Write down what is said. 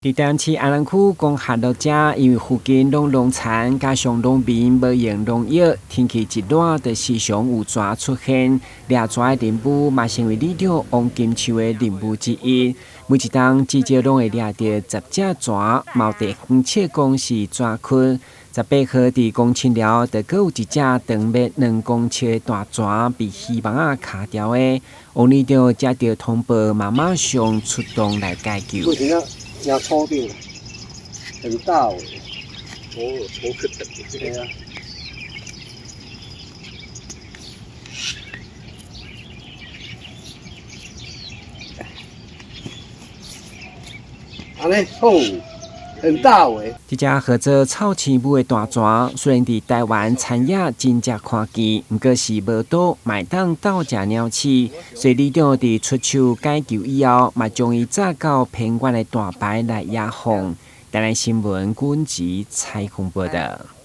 佇台南市安南區光合路遮，因為附近攏農田，加上農民無用農藥，天氣一熱就時常有蛇出現。掠蛇的任務嘛成為里長王金秋的任務之一。每一冬至少攏會掠著10隻蛇，嘛有地方笑講是蛇窟。18號佇公清寮，就閣有一隻長欲2公尺的大蛇被漁網仔卡牢的。王里長接著通報，嘛馬上出動來解救。真粗點，很大尾。哦，粗克的。對啊。按呢好，很大尾。這隻號做臭青母的大蛇，雖然佇台灣田野真正看見，毋過是無刀，嘛會當鬥食鳥鼠。所以里長佇出手解救以後，嘛將伊紮到偏遠的大排來野放。台南新聞軍籍採訪報導。